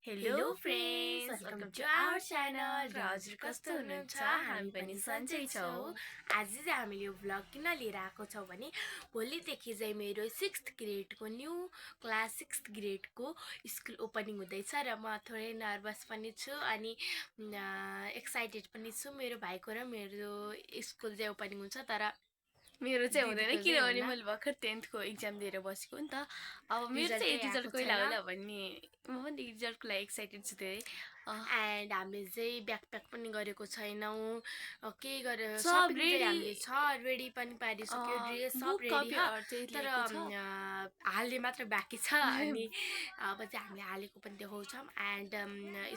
Hello friends, welcome to our channel. र हजुर कस्तो हुनुहुन्छ? हामी पनि सन्चै छौँ। आज चाहिँ हामीले यो भ्लग किन लिएर आएको छौँ भने भोलिदेखि चाहिँ मेरो 6th ग्रेडको न्यू क्लास 6th ग्रेडको स्कुल ओपनिङ हुँदैछ र म थोरै नर्भस पनि छु अनि एक्साइटेड पनि छु। मेरो भाइको र मेरो स्कुल चाहिँ ओपनिङ हुन्छ, तर मेरो चाहिँ हुँदैन किनभने मैले भर्खर 10th को एक्जाम दिएर बसेको नि त। अब मेरो चाहिँ रिजल्ट कहिले होला भन्ने म पनि रिजल्टको लागि एक्साइटेड छु धेरै। एन्ड हामीले चाहिँ ब्याकप्याक पनि गरेको छैनौँ, के गरेर सब रेडी हामीले छ, रेडी पनि पारिसक्यो, ड्रेस सब रेडी छ, तर हाल्ने मात्र बाँकी छ। अनि अब चाहिँ हामीले हालेको पनि देखाउँछौँ। एन्ड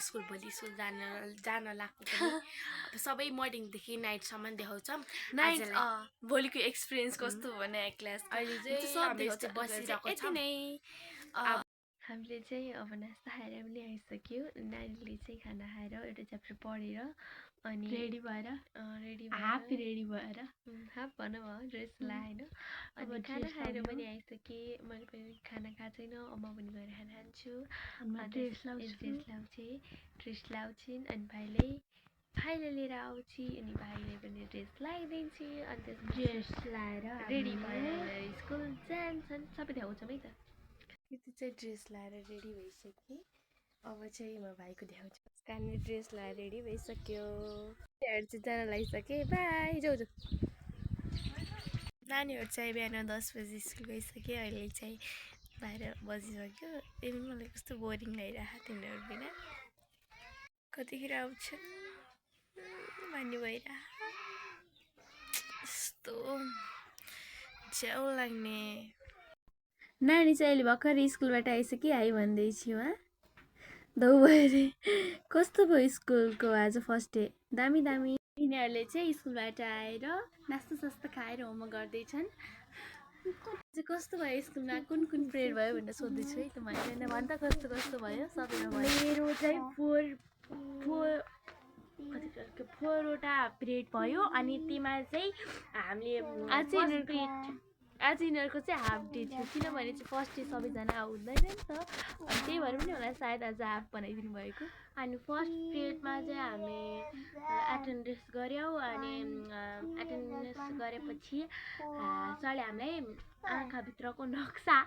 स्कुल भोलि स्कुल जान लाग्नु पनि अब सबै मर्निङदेखि नाइटसम्म देखाउँछौँ। भोलिको एक्सपिरियन्स कस्तो भने क्लास अहिले चाहिँ बसिरहेको छ नै। हामीले चाहिँ अब नास्ता खाएर पनि आइसक्यो। नानीले चाहिँ खाना खाएर एउटा च्याप्टर पढेर अनि रेडी भएर हाफ भनौँ ड्रेस लाएन। अनि खाना खाएर पनि आइसकेँ। मैले पनि खाना खाएको छैन, म पनि गएर खाना खान्छु। ड्रेस लाउँछिन् अनि भाइले लिएर आउँछ अनि भाइले पनि ड्रेस लगाइदिन्छु। अनि ड्रेस लाएर रेडी भएर स्कुल जान्छन्। सबै देखाउँछौँ है त। यति चाहिँ ड्रेस लाएर रेडी भइसकेँ। अब चाहिँ म भाइको देखाउँछु। काने ड्रेस लाएर रेडी भइसक्यो। चाहिँ जान लागिसकेँ। बाई जाऊ। नानीहरू चाहिँ बिहान 10 बजी स्कुल गइसक्यो। अहिले चाहिँ 12 बजिसक्यो। त्यही मलाई कस्तो बोरिङ लागिरहेको तिनीहरू बिना। कतिखेर आउँछन् भन्ने भइरहेको, यस्तो च्याउ लाग्ने। नानी चाहिँ अहिले भर्खर स्कुलबाट आइसक्यो। हाई भन्दैछु। दौ भएर कस्तो भयो स्कुलको आज फर्स्ट डे? दामी। यिनीहरूले चाहिँ स्कुलबाट आएर नास्ता सास्ता खाएर होमवर्क गर्दैछन्। कस्तो भयो स्कुलमा, कुन पिरियड भयो भनेर सोध्दैछु है त मैले। भन् त कस्तो भयो? सबैमा भयो। मेरो चाहिँ फोरवटा पिरियड भयो। अनि तीमा चाहिँ हामीले आज यिनीहरूको चाहिँ हाफ डे थियो, किनभने चाहिँ फर्स्ट डे सबैजना हुँदैन नि त। अनि त्यही भएर पनि होला सायद आज हाफ बनाइदिनु भएको। अनि फर्स्ट पिरियडमा चाहिँ हामी एटेन्डेन्स गऱ्यौँ। अनि एटेन्डेन्स गरेपछि सरले हामीलाई आँखाभित्रको नक्सा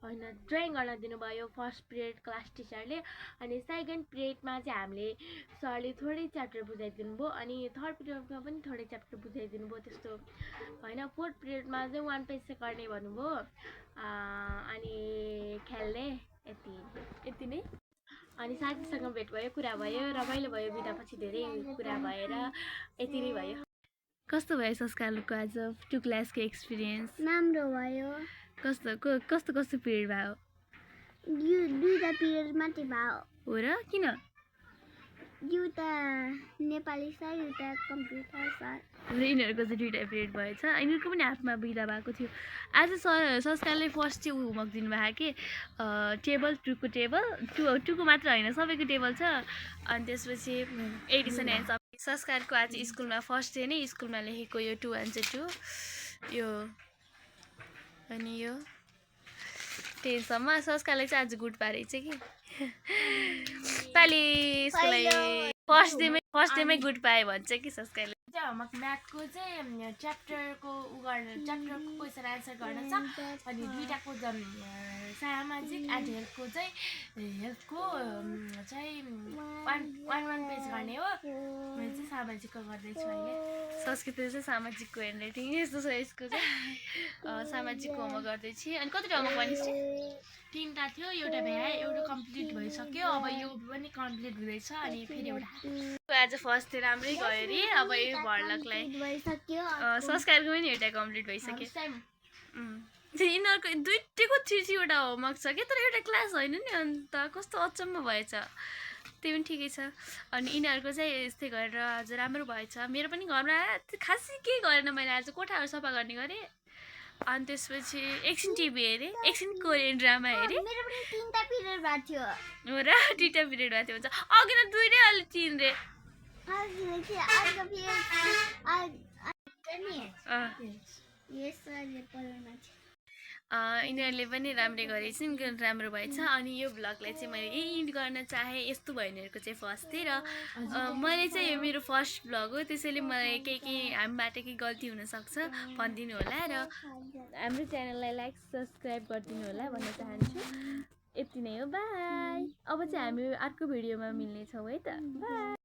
होइन ड्रइङ गर्न दिनुभयो फर्स्ट पिरियड क्लास टिचरले। अनि सेकेन्ड पिरियडमा चाहिँ हामीले सरले थोरै च्याप्टर बुझाइदिनु भयो। अनि थर्ड पिरियडमा पनि थोरै च्याप्टर बुझाइदिनु भयो। त्यस्तो होइन। फोर्थ पिरियडमा चाहिँ 1 पेज चाहिँ गर्ने भन्नुभयो। अनि खेल्ने यति नै। अनि साथीसँग भेट भयो, कुरा भयो, रमाइलो भयो। बिदापछि धेरै कुरा भएर यति नै भयो। कस्तो भयो संस्कारको आज 2 क्लासको एक्सपिरियन्स? राम्रो भयो। कस्तो पिरियड भयो? यो दुईटा पिरियड मात्रै भयो। हो र? किन? एउटा नेपाली सर, एउटा कम्प्युटर सर। यिनीहरूको चाहिँ 2टा पिरियड भएछ। यिनीहरूको पनि हाफमा बिदा भएको थियो। आज संस्कारले फर्स्ट चाहिँ होमवर्क दिनुभएको कि टेबल 2को टेबल 2को मात्र होइन सबैको टेबल छ। अनि त्यसपछि एडिसन एन्ड सब। संस्कारको आज स्कुलमा फर्स्ट डे नै स्कुलमा लेखेको यो 2 1 2 यो अनि यो 10सम्म। संस्कारले चाहिँ आज गुड पारेछ कि पाली फर्स्ट डेमै गुड पाए भन्छ कि संस्कारले। म्याथको चाहिँ च्याप्टरको क्वेसन एन्सर गर्न छ। अनि 2टाको सामाजिक एन्ड हेल्थको चाहिँ 1 पेज गर्ने हो। मैले चाहिँ सामाजिकको गर्दैछु अहिले। संस्कृतले चाहिँ सामाजिकको ह्यान्डराइटिङ यस्तो छ यसको चाहिँ। सामाजिकको होमवर्क गर्दैछु। अनि कतिवटा होमवर्क भनेपछि 3टा थियो, एउटा एउटा कम्प्लिट भइसक्यो। अब यो पनि कम्प्लिट हुँदैछ। अनि फेरि एउटा आज फर्स्ट डे राम्रै गयो अरे। अब यो भर्लकलाई संस्कारको पनि एउटा कम्प्लिट भइसक्यो। यिनीहरूको 2टैको 3-3वटा होमवर्क छ क्या, तर एउटा क्लास होइन नि। अन्त कस्तो अचम्म भएछ। त्यही पनि ठिकै छ। अनि यिनीहरूको चाहिँ यस्तै गरेर आज राम्रो भएछ। मेरो पनि घरमा खासै केही गरेन मैले। आज कोठाहरू सफा गर्ने गरेँ। अनि त्यसपछि एकछिन टिभी हेरेँ, एकछिन कोरियन ड्रामा हेरेँ। मेरो पनि 3टा पिरियड भएको थियो। हो र? 2टा पिरियड भएको थियो भन्छ। अघि न 2 रे अलि 3 रे। यिनीहरूले पनि राम्रै गरेछन् राम्रो भएछ अनि यो भ्लगलाई चाहिँ मैले एन्ड गर्न चाहेँ यस्तो भयो यिनीहरूको चाहिँ फर्स्ट थिएँ र मैले चाहिँ यो मेरो फर्स्ट भ्लग हो त्यसैले मलाई केही हामीबाट केही गल्ती हुनसक्छ भनिदिनु होला र हाम्रो च्यानललाई लाइक सब्सक्राइब गरिदिनु होला भन्न चाहन्छु यति नै हो बाई अब चाहिँ हामी अर्को भिडियोमा मिल्नेछौँ है त बाई